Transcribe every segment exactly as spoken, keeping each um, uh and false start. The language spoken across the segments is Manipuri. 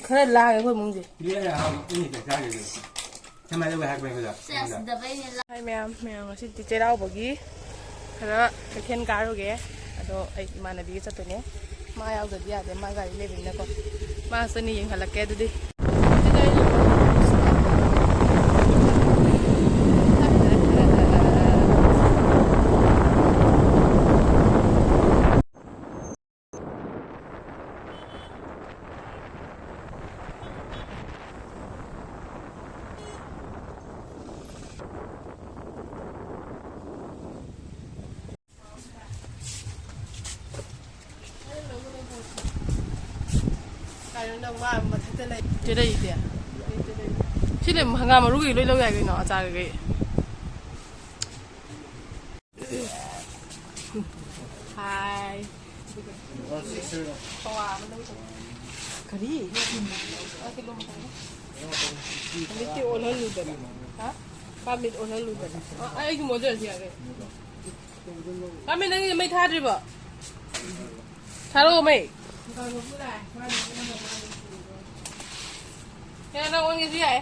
ꯈꯔ ꯂꯥꯡꯉꯦ ꯑꯩꯈꯣꯏ ꯏꯃꯨꯡꯁꯦ꯫ ꯏꯅꯦ ꯑꯩꯅ ꯍꯥꯏꯕ, ꯏꯅꯦ ꯆꯥꯛ ꯆꯥꯈꯤꯕꯅꯦ꯫ ꯁꯦ, ꯃꯥꯏꯗ ꯍꯥꯏꯔꯛꯄꯅꯦ ꯑꯩꯈꯣꯏꯗ꯫ ꯁꯦ, ꯑꯁꯤꯗꯕꯩꯅꯦ ꯂꯥ- ꯍꯥꯏ ꯃꯌꯥꯝ, ꯃꯌꯥꯝ ꯉꯁꯤꯗꯤ ꯆꯩꯔꯥꯎꯕꯒꯤ ꯈꯔ ꯀꯩꯊꯦꯜ ꯀꯥꯔꯨꯒꯦ꯫ ꯑꯗꯣ ꯑꯩ ꯏꯃꯥꯟꯅꯕꯤꯒ ꯆꯠꯇꯣꯏꯅꯦ꯫ ꯃꯥ ꯌꯥꯎꯗ꯭ꯔꯗꯤ ꯌꯥꯗꯦ, ꯃꯥ ꯒꯥꯔꯤ ꯂꯩꯕꯅꯤꯅꯀꯣ꯫ ꯃꯥ ꯆꯠꯅꯤ ꯌꯦꯡꯍꯜꯂꯛꯀꯦ ꯑꯗꯨꯗꯤ꯫ ꯀꯩꯅꯣ ꯅꯪ ꯃꯥ ꯃꯊꯛꯇ ꯂꯩ꯫ ꯁꯤ ꯂꯩꯗꯦ꯫ ꯁꯤ ꯂꯩ, ꯍꯪꯒꯥꯝ ꯃꯔꯨꯒꯤ ꯂꯣꯏ ꯂꯧ ꯌꯥꯏ ꯀꯩꯅꯣ, ꯑꯆꯥꯔ ꯀꯩꯀꯩ꯫ ꯍꯥꯏ꯫ ꯄꯋꯥ ꯑꯃ ꯂꯧ꯫ ꯀꯔꯤ? ꯑꯥ, ꯀꯤꯂꯣ ꯃꯈꯥꯏ꯫ ꯃꯤꯠꯇꯤ ꯑꯣꯜꯍꯜꯂꯨꯗꯅ꯫ ꯍꯥ? ꯄꯥ ꯃꯤꯠ ꯑꯣꯜꯍꯜꯂꯨꯗꯅ꯫ ꯑꯥ, ꯑꯩꯒꯤ ꯃꯣꯖꯥꯁꯤ ꯌꯥꯔꯦ꯫ ꯄꯥ ꯃꯤꯠ ꯅꯪꯒꯤ ꯃꯩ ꯊꯥꯗ꯭ꯔꯤꯕꯣ? ꯊꯥꯔꯛꯑꯣ ꯃꯩ꯫ ꯌꯥꯔꯦ, ꯅꯪ ꯑꯣꯟꯒꯦꯁꯨ ꯌꯥꯏ꯫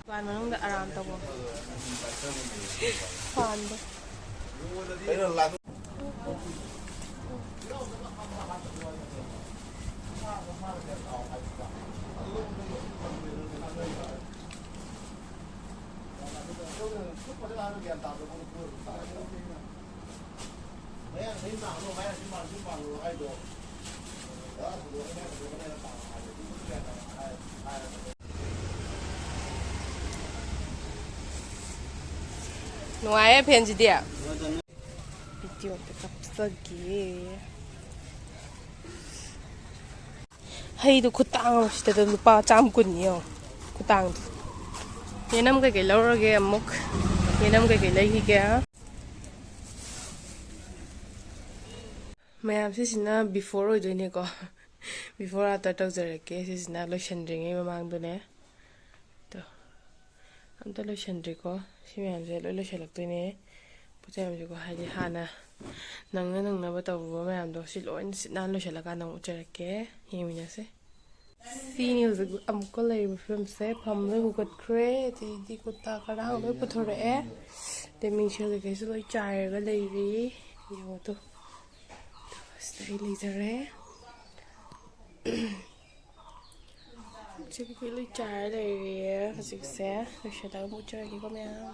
ꯗꯨꯀꯥꯟ ꯃꯅꯨꯡꯗ ꯑꯔꯥꯝ ꯇꯧꯕ ꯐꯥꯟꯗꯣ꯫ ꯅꯨꯡꯉꯥꯏꯌꯦ ꯐꯦꯟꯁꯤꯗꯤ꯫ ꯚꯤꯗꯤꯑꯣ ꯑꯝꯇ ꯀꯥꯞꯆꯒꯦ꯫ ꯍꯩꯗꯣ ꯈꯨꯇꯥꯡ ꯑꯃ ꯁꯤꯗ ꯂꯨꯄꯥ ꯆꯥꯝ ꯀꯨꯟꯅꯤ ꯌꯦꯡꯉꯣ, ꯈꯨꯇꯥꯡꯗꯣ꯫ ꯌꯦꯅꯝ ꯀꯩꯀꯩ ꯂꯧꯔꯒꯦ ꯑꯃꯨꯛ꯫ ꯌꯦꯅꯝ ꯀꯩꯀꯩ ꯂꯩꯈꯤꯒꯦ꯫ ꯃꯌꯥꯝ, ꯁꯤꯁꯤꯅ before ꯑꯣꯏꯗꯣꯏꯅꯦꯀꯣ꯫ Before after ꯇꯧꯖꯔꯛꯀꯦ꯫ ꯁꯤꯁꯤꯅ ꯂꯣꯏꯁꯤꯟꯗ꯭ꯔꯤꯉꯩ ꯃꯃꯥꯡꯗꯨꯅꯦ꯫ ꯇꯣ, ꯑꯝꯇ ꯂꯣꯏꯁꯤꯟꯗ꯭ꯔꯤꯀꯣ꯫ ꯁꯤ ꯃꯌꯥꯝꯁꯦ ꯂꯣꯏ ꯂꯣꯏꯁꯤꯜꯂꯛꯇꯣꯏꯅꯦ꯫ ꯄꯣꯠ ꯆꯩ ꯃꯌꯥꯝꯁꯦꯀꯣ, ꯍꯥꯏꯗꯤ ꯍꯥꯟꯅ ꯅꯪꯅ ꯅꯪꯅꯕ ꯇꯧꯔꯨꯕ ꯃꯌꯥꯝꯗꯣ ꯁꯤ ꯂꯣꯏꯅ ꯁꯤꯠ ꯅꯥꯟ ꯂꯣꯏꯁꯤꯜꯂꯀꯥꯟꯗ ꯑꯃꯨꯛ ꯎꯠꯆꯔꯛꯀꯦ꯫ ꯌꯦꯡꯃꯤꯟꯅꯁꯦ꯫ ꯁꯤꯅꯤ ꯍꯧꯖꯤꯛ ꯑꯃꯨꯛꯀ ꯂꯩꯔꯤꯕ ꯐꯤꯕꯝꯁꯦ꯫ ꯐꯝ ꯂꯣꯏ ꯍꯨꯒꯠꯈ꯭ꯔꯦ꯫ ꯑꯗꯩꯗꯤ ꯀꯨꯔꯇꯥ ꯈꯔꯥꯡ ꯂꯣꯏ ꯄꯨꯊꯣꯔꯛꯑꯦ꯫ ꯑꯗꯩ ꯃꯤꯡꯁꯦꯜ ꯀꯩꯀꯩꯁꯨ ꯂꯣꯏ ꯆꯥꯏꯔꯒ ꯂꯩꯔꯤ꯫ ꯌꯦꯡꯉꯣ ꯑꯗꯨ꯫ ꯑꯗꯨꯒ ꯁꯤꯗ ꯑꯩ ꯂꯩꯖꯔꯦ꯫ ꯁꯤ ꯀꯩꯀꯩ ꯂꯣꯏ ꯆꯥꯏꯔ ꯂꯩꯔꯦ꯫ ꯍꯧꯖꯤꯛꯁꯦ ꯂꯣꯏꯁꯤꯜꯂꯒ ꯑꯃꯨꯛ ꯎꯠꯆꯔꯛꯀꯦꯀꯣ ꯃꯌꯥꯝ꯫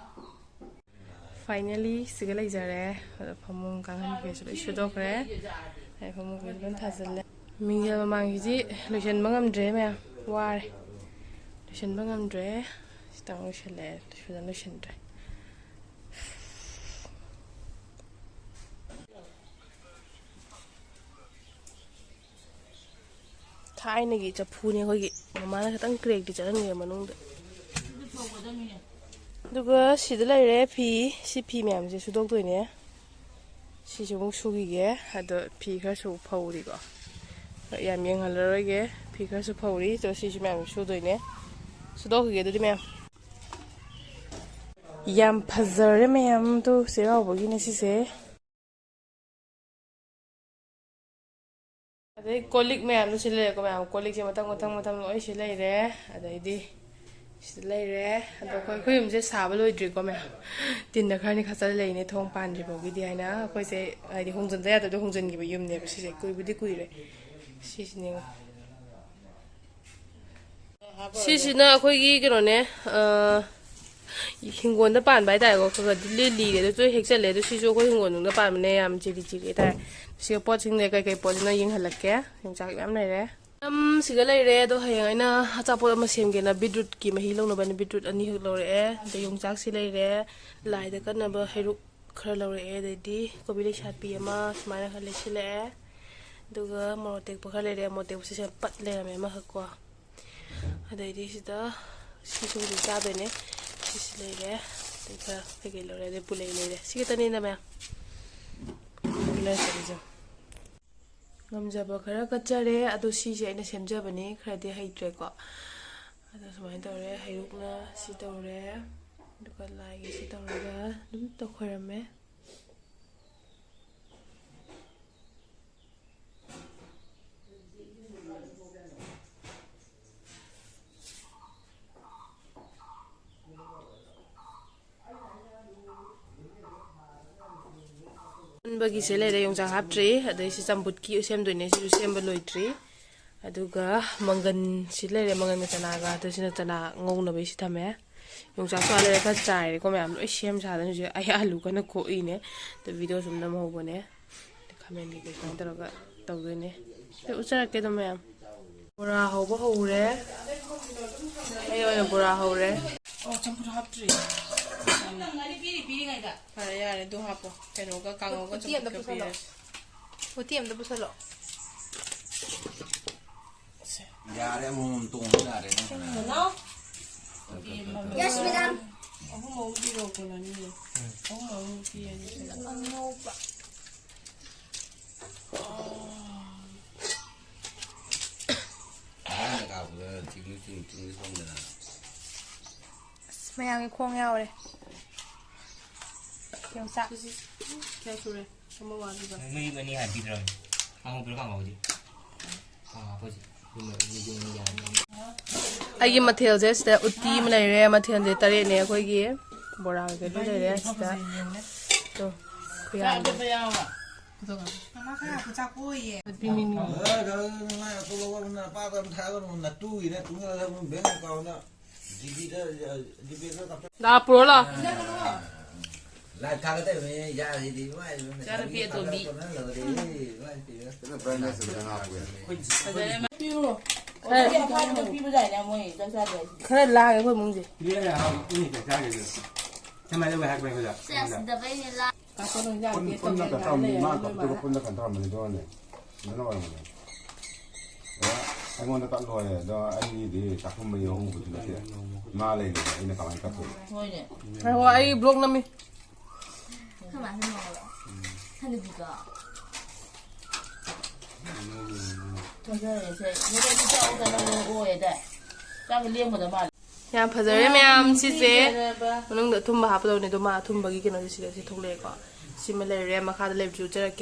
Finally ꯁꯤꯒ ꯂꯩꯖꯔꯦ꯫ ꯑꯗꯣ ꯐꯃꯨꯡ ꯀꯥꯡꯈꯟ ꯀꯩꯁꯨ ꯂꯣꯏ ꯁꯨꯗꯣꯛꯈ꯭ꯔꯦ꯫ ꯑꯩ ꯐꯃꯨꯡ ꯀꯩꯁꯨ ꯂꯣꯏ ꯊꯥꯖꯤꯜꯂꯦ꯫ ꯃꯤꯡꯁꯦꯜ ꯃꯃꯥꯡꯒꯤꯁꯤ ꯂꯣꯏꯁꯤꯟꯕ ꯉꯝꯗ꯭ꯔꯦ ꯃꯌꯥꯝ, ꯋꯥꯔꯦ꯫ ꯂꯣꯏꯁꯤꯟꯕ ꯉꯝꯗ꯭ꯔꯦ꯫ ꯈꯤꯇꯪ ꯂꯣꯏꯁꯤꯜꯂꯦ, ꯐꯖꯅ ꯂꯣꯏꯁꯤꯟꯗ꯭ꯔꯦ꯫ ꯊꯥꯏꯅꯒꯤ ꯆꯐꯨꯅꯦ ꯑꯩꯈꯣꯏꯒꯤ꯫ ꯃꯃꯥꯅ ꯈꯤꯇꯪ crackꯇꯤ ꯆꯠꯍꯟꯈ꯭ꯔꯦ ꯃꯅꯨꯡꯗ꯫ ꯑꯗꯨꯒ ꯁꯤꯗ ꯂꯩꯔꯦ ꯐꯤ꯫ ꯁꯤ ꯐꯤ ꯃꯌꯥꯝꯁꯦ ꯁꯨꯗꯣꯛꯇꯣꯏꯅꯦ꯫ ꯁꯤꯁꯨ ꯑꯃꯨꯛ ꯁꯨꯈꯤꯒꯦ꯫ ꯑꯗꯣ ꯐꯤ ꯈꯔꯁꯨ ꯐꯧꯔꯤꯀꯣ꯫ ꯌꯥꯝ ꯌꯦꯡꯍꯜꯂꯔꯣꯏꯒꯦ꯫ ꯐꯤ ꯈꯔꯁꯨ ꯐꯧꯔꯤ꯫ ꯑꯗꯣ ꯁꯤꯁꯨ ꯃꯌꯥꯝ ꯁꯨꯗꯣꯏꯅꯦ꯫ ꯁꯨꯗꯣꯛꯈꯤꯒꯦ ꯑꯗꯨꯗꯤ ꯃꯌꯥꯝ꯫ ꯌꯥꯝ ꯐꯖꯔꯦ ꯃꯌꯥꯝꯗꯣ ꯆꯩꯔꯥꯎꯕꯒꯤꯅꯦ ꯁꯤꯁꯦ꯫ ꯑꯗꯩ ꯀꯣꯜ ꯂꯤꯛ ꯃꯌꯥꯝꯗꯣ ꯁꯤ ꯂꯩꯔꯦꯀꯣ ꯃꯌꯥꯝ꯫ ꯀꯣꯜ ꯂꯤꯛꯁꯦ ꯃꯊꯪ ꯃꯊꯪ ꯃꯊꯪ ꯂꯣꯏ ꯁꯤ ꯂꯩꯔꯦ꯫ ꯑꯗꯩꯗꯤ ꯁꯤꯗ ꯂꯩꯔꯦ꯫ ꯑꯗꯣ ꯑꯩꯈꯣꯏ, ꯑꯩꯈꯣꯏ ꯌꯨꯝꯁꯦ ꯁꯥꯕ ꯂꯣꯏꯗ꯭ꯔꯤꯀꯣ ꯃꯌꯥꯝ꯫ ꯇꯤꯟꯅ ꯈꯔꯅꯤ ꯈꯠꯆꯜ ꯂꯩꯅꯦ ꯊꯣꯡ ꯄꯥꯟꯗ꯭ꯔꯤ ꯐꯥꯎꯒꯤꯗꯤ ꯍꯥꯏꯅ꯫ ꯑꯩꯈꯣꯏꯁꯦ ꯍꯥꯏꯗꯤ ꯍꯣꯡꯖꯤꯟꯗ ꯌꯥꯗꯕꯗꯣ ꯍꯣꯡꯖꯤꯟꯈꯤꯕ ꯌꯨꯝꯅꯦꯕ ꯁꯤꯁꯦ꯫ ꯀꯨꯏꯕꯨꯗꯤ ꯀꯨꯏꯔꯦ꯫ ꯁꯤꯁꯤꯅꯦ꯫ ꯁꯤꯁꯤꯅ ꯑꯩꯈꯣꯏꯒꯤ ꯀꯩꯅꯣꯅꯦ, ꯑ, ꯍꯤꯡꯒꯣꯜꯗ ꯄꯥꯟꯕ ꯍꯥꯏꯇꯥꯔꯦꯀꯣ꯫ ꯈꯔ ꯈꯔꯗꯤ ꯂꯤ-, ꯂꯤꯔꯦ꯫ ꯑꯗꯨꯁꯨ ꯍꯦꯛꯆꯜꯂꯦ꯫ ꯑꯗꯨ ꯁꯤꯁꯨ ꯑꯩꯈꯣꯏ ꯍꯤꯡꯒꯣꯜ ꯃꯅꯨꯡꯗ ꯄꯥꯟꯕꯅꯦ꯫ ꯌꯥꯝ ꯆꯤꯔꯤ ꯆꯤꯔꯤ ꯍꯥꯏꯇꯥꯔꯦ꯫ ꯁꯤꯒ ꯄꯣꯠꯁꯤꯡꯁꯦ ꯀꯩꯀꯩ ꯄꯣꯠꯁꯤꯅꯣ ꯌꯦꯡꯍꯜꯂꯛꯀꯦ꯫ ꯌꯣꯡꯆꯥꯛ ꯃꯌꯥꯝ ꯂꯩꯔꯦ꯫ ꯌꯥꯝ ꯁꯤꯒ ꯂꯩꯔꯦ꯫ ꯑꯗꯣ ꯍꯌꯦꯡ ꯑꯩꯅ ꯑꯆꯥꯄꯣꯠ ꯑꯃ ꯁꯦꯝꯒꯦꯅ ꯕꯤꯠꯔꯨꯠꯀꯤ ꯃꯍꯤ ꯂꯧꯅꯕꯅ ꯕꯤꯠꯔꯨꯠ ꯑꯅꯤꯈꯛ ꯂꯧꯔꯛꯑꯦ꯫ ꯑꯗꯩ ꯌꯣꯡꯆꯥꯛꯁꯤ ꯂꯩꯔꯦ꯫ ꯂꯥꯏꯗ ꯀꯠꯅꯕ ꯍꯩꯔꯨꯛ ꯈꯔ ꯂꯧꯔꯛꯑꯦ꯫ ꯑꯗꯩꯗꯤ ꯀꯣꯕꯤ ꯂꯩꯁꯥꯠꯄꯤ ꯑꯃ ꯁꯨꯃꯥꯏꯅ ꯈꯔ ꯂꯩꯁꯤꯜꯂꯛꯑꯦ꯫ ꯑꯗꯨꯒ ꯃꯣꯔꯣꯛ ꯑꯇꯦꯛꯄ ꯈꯔ ꯂꯩꯔꯦ꯫ ꯃꯣꯔꯣꯛ ꯑꯇꯦꯛꯄꯁꯤꯁꯨ ꯌꯥꯝ ꯄꯠ ꯂꯩꯔꯝꯃꯦ ꯑꯃꯈꯛ ꯀꯣ꯫ ꯑꯗꯩꯗꯤ ꯁꯤꯗ ꯁꯤꯁꯨ ꯍꯧꯖꯤꯛ ꯆꯥꯗꯣꯏꯅꯦ꯫ ꯁꯤꯁꯨ ꯂꯩꯔꯦ꯫ ꯑꯗꯩ ꯈꯔ ꯀꯩꯀꯩ ꯂꯧꯔꯦ꯫ ꯑꯗꯩ ꯄꯨꯂꯩ ꯂꯩꯔꯦ꯫ ꯁꯤ ꯈꯛꯇꯅꯤꯗ ꯃꯌꯥꯝ꯫ ꯉꯝꯖꯕ ꯈꯔ ꯀꯠꯆꯔꯦ꯫ ꯑꯗꯣ ꯁꯤꯁꯦ ꯑꯩꯅ ꯁꯦꯝꯖꯕꯅꯤ꯫ ꯈꯔꯗꯤ ꯍꯩꯇ꯭ꯔꯦꯀꯣ꯫ ꯑꯗꯣ ꯁꯨꯃꯥꯏꯅ ꯇꯧꯔꯦ꯫ ꯍꯩꯔꯨꯛꯅ ꯁꯤ ꯇꯧꯔꯦ꯫ ꯑꯗꯨꯒ ꯂꯥꯏꯒꯤ ꯁꯤ ꯇꯧꯔꯒ ꯑꯗꯨꯝ ꯇꯧꯈꯣꯏꯔꯝꯃꯦ꯫ ꯑꯩꯈꯣꯏꯒꯤꯁꯦ ꯂꯩꯔꯦ, ꯌꯣꯡꯆꯥꯛ ꯍꯥꯞꯇ꯭ꯔꯤ꯫ ꯑꯗꯩ ꯁꯤ ꯆꯝꯐꯨꯠꯀꯤ ꯁꯦꯝꯗꯣꯏꯅꯦ, ꯁꯤꯁꯨ ꯁꯦꯝꯕ ꯂꯣꯏꯗ꯭ꯔꯤ꯫ ꯑꯗꯨꯒ ꯃꯪꯒꯟ ꯁꯤ ꯂꯩꯔꯦ, ꯃꯪꯒꯟꯒ ꯆꯅꯥꯒ꯫ ꯑꯗꯨ ꯁꯤꯅ ꯆꯅꯥ ꯉꯧꯅꯕꯩ ꯁꯤ ꯊꯝꯃꯦ꯫ ꯌꯣꯡꯆꯥꯛꯁꯨ ꯑꯥ ꯂꯩꯔꯦ, ꯈꯔ ꯆꯥꯏꯔꯦꯀꯣ ꯃꯌꯥꯝ꯫ ꯂꯣꯏ ꯁꯦꯝ ꯁꯥꯗꯅ ꯍꯧꯖꯤꯛ ꯑꯩ ꯑꯥꯂꯨ ꯀꯟꯅ ꯈꯣꯛꯏꯅꯦ꯫ ꯑꯗꯨ ꯚꯤꯗꯤꯑꯣ ꯁꯨꯝ ꯅꯝꯍꯧꯕꯅꯦ꯫ ꯑꯗꯨ ꯈꯥꯃꯦꯟ ꯀꯩꯀꯩ ꯁꯨꯃꯥꯏꯅ ꯇꯧꯔꯒ ꯇꯧꯗꯣꯏꯅꯦ꯫ ꯑꯗꯨ ꯎꯠꯆꯔꯛꯀꯦ ꯑꯗꯨꯝ ꯃꯌꯥꯝ꯫ ꯕꯣꯔꯥ ꯍꯧꯕ ꯍꯧꯔꯦ꯫ ꯑꯩ ꯑꯣꯏꯅ ꯕꯣꯔꯥ ꯍꯧꯔꯦ꯫ ꯑꯣ, ꯆꯝꯐꯨꯠ ꯍꯥꯞꯇ꯭ꯔꯤ꯫ ꯐꯔꯦ, ꯌꯥꯔꯦ, ꯑꯗꯨ ꯍꯥꯞꯄꯣ꯫ ꯀꯩꯅꯣꯒ, ꯀꯥꯡꯉꯧꯒ ꯎꯇꯤ ꯑꯝꯇ ꯆꯝꯐꯨꯠꯀ ꯄꯨꯁꯜꯂꯣ꯫ ꯄꯤꯔꯁꯤ꯫ ꯎꯇꯤ ꯑꯝꯇ ꯄꯨꯁꯜꯂꯣ꯫ ꯌꯥꯔꯦ, ꯑꯃꯃꯝ ꯇꯣꯡꯕ ꯌꯥꯔꯦ, ꯅꯪ ꯐꯅꯌꯥꯝ꯫ Yes, madam. ꯑꯍꯨꯝ ꯑꯍꯨꯝ ꯄꯤꯔꯛꯑꯣ, ꯀꯣꯟꯅꯅꯤꯌꯦ꯫ ꯑꯍꯨꯝ ꯑꯍꯨꯝ ꯄꯤꯔꯗꯤ ꯐꯩ꯫ ꯑꯉꯧꯕ꯫ ꯑꯍꯥꯟꯕ ꯀꯥꯞꯄꯗ ꯆꯤꯡꯂꯤ ꯆꯤꯡ, ꯆꯤꯡꯂꯤ ꯆꯣꯡꯗꯅ꯫ ꯑꯁ, ꯃꯌꯥꯝꯒꯤ ꯈꯣꯡ ꯌꯥꯎꯔꯦ꯫ ꯌꯣꯡꯆꯥꯛ꯫ ꯀꯌꯥ ꯁꯨꯔꯦ? ꯑꯃ ꯋꯥꯠꯂꯤꯕ꯫ ꯅꯣꯏ ꯌꯨꯝ ꯑꯅꯤ ꯍꯥꯟꯅ ꯄꯤꯗ꯭ꯔꯣ? ꯀꯥꯡꯍꯧ ꯄꯤꯔꯣ, ꯀꯥꯡꯍꯧ ꯍꯧꯖꯤꯛ? ꯀꯥꯡꯍꯧ ꯍꯥꯞꯄ ꯍꯧꯖꯤꯛ꯫ ꯌꯨꯝ, ꯌꯨꯝ ꯑꯅꯤ ꯌꯥꯔꯦ꯫ ꯑꯩꯒꯤ ꯃꯊꯦꯜꯁꯦ ꯁꯤꯗ ꯎꯇꯤ ꯑꯃ ꯂꯩꯔꯦ, ꯃꯊꯦꯜꯁꯦ ꯇꯔꯦꯠꯅꯦ ꯑꯩꯈꯣꯏꯒꯤ꯫ ꯕꯣꯔꯥ ꯀꯩꯀꯩ ꯂꯣꯏ ꯂꯩꯔꯦ ꯁꯤꯗ꯫ ꯇꯣ, ꯈꯨꯌꯥꯝꯗꯣ꯫ ꯃꯃꯥ ꯈꯔ ꯍꯥꯞꯄꯨ ꯆꯥꯛ ꯑꯣꯏꯌꯦ꯫ ꯅꯨꯄꯤ ꯃꯤꯃꯤ꯫ ꯅꯇꯨꯒꯤꯅ ꯇꯨꯡꯗ ꯕꯦꯡ ꯑꯦꯀꯥꯎꯟꯗ ꯂꯥꯛꯑꯣ, ꯄꯨꯔꯣ ꯂꯥꯛꯑꯣ꯫ ꯂꯥꯏ ꯊꯥꯒꯠꯇꯕꯅꯦ, ꯌꯥꯔꯤꯗꯤ ꯏꯃꯥꯏ ꯏꯃꯥꯏ꯫ ꯏꯆꯥꯅꯨꯄꯤ ꯑꯇꯣꯝꯕꯤ꯫ ꯀꯣꯟꯅ ꯂꯧꯔꯦ, ꯏꯃꯥꯏ ꯄꯦꯝꯃ꯫ ꯀꯩꯅꯣ ꯕ꯭ꯔꯥꯏꯠꯅꯦꯁ ꯑꯗꯨꯗ ꯍꯥꯞꯄꯨ ꯌꯥꯏ꯫ ꯐꯖꯔꯦ꯫ ꯄꯤꯔꯨꯔꯣ꯫ ꯈꯔ ꯑꯣ, ꯁꯤ ꯑꯐꯥꯕꯗꯣ ꯄꯤꯕꯗꯥꯏꯅꯦ ꯃꯣꯏ ꯆꯥꯛ ꯆꯥꯗ꯭ꯔꯦ ꯍꯥꯏꯁꯦ꯫ ꯈꯔ ꯂꯥꯡꯉꯦ ꯑꯩꯈꯣꯏ ꯏꯃꯨꯡꯁꯦ꯫ ꯄꯤꯔꯦ, ꯍꯥꯎ, ꯏꯃꯨꯡ ꯆꯥꯛ ꯆꯥꯈꯤꯁꯦ꯫ ꯁꯦ, ꯁꯤꯗꯕꯩꯅꯦ ꯂꯥ-꯫ ꯀꯥꯁꯣꯟ ꯍꯣꯏ ꯏꯟꯖꯥꯡ ꯄꯨꯟ-, ꯇꯦꯁ ꯄꯨꯟꯅ ꯇꯧꯒꯦ ꯀꯩꯅꯣ ꯇꯧꯔꯝꯕꯅꯤ, ꯂꯩꯔꯦ ꯃꯥ ꯅꯣꯏ ꯀꯞꯄꯗꯨꯒ ꯃꯥꯅ꯫ ꯄꯨꯟꯅ ꯀꯩꯅꯣ ꯇꯧꯔꯝꯕꯅꯤ, ꯑꯗꯨꯅꯅꯦ꯫ ꯑꯗꯨꯅ ꯑꯣꯏꯔꯝꯒꯅꯤ꯫ ꯑꯗ ꯑꯩꯉꯣꯟꯗ ꯀꯛꯂꯣꯏ, ꯑꯗꯣ ꯑꯩꯒꯤꯗꯤ ꯆꯥꯛꯈꯨꯝ ꯃꯩ ꯑꯍꯨꯝꯕꯨꯗꯤ ꯅꯠꯇꯦ꯫ ꯃꯥ ꯂꯩꯔꯤꯕ, ꯑꯩꯅ ꯀꯃꯥꯏꯅ ꯀꯛꯇꯣꯏꯕ? ꯍꯣꯏꯅꯦ꯫ ꯉꯥꯏꯈꯣ, ꯑꯩ ꯕ꯭ꯂꯣꯛ ꯅꯝꯃꯤ꯫ ꯑꯩꯈꯣꯏ ꯃꯥꯁꯦ ꯃꯧꯔꯣ? ꯍꯅꯨꯕꯤꯗꯣ? ꯊꯣꯟꯖꯔꯦꯁꯦ꯫ ꯅꯣꯏꯗꯤ ꯆꯥꯛ ꯑꯣꯛꯇ ꯅꯪ ꯑꯣꯏꯌꯦꯗꯥꯏ? ꯆꯥꯛ ꯂꯦꯝꯒꯗꯕ ꯃꯥꯜꯂꯦ꯫ ꯌꯥꯝ ꯐꯖꯔꯦ ꯃꯌꯥꯝ, ꯁꯤꯁꯦ꯫ ꯐꯖꯔꯕ꯫ ꯃꯅꯨꯡꯗ ꯑꯊꯨꯝꯕ ꯍꯥꯞꯄꯗꯧꯅꯦ, ꯑꯗꯣ ꯃꯥ ꯑꯊꯨꯝꯕꯒꯤ ꯀꯩꯅꯣꯁꯦ ꯁꯤꯗ ꯁꯤ ꯊꯣꯛꯂꯛꯑꯦꯀꯣ꯫ ꯁꯤꯃ ꯂꯩꯔꯦ, ꯃꯈꯥꯗ ꯂꯩꯕꯁꯨ ꯎꯠꯆꯔꯛꯀꯦ꯫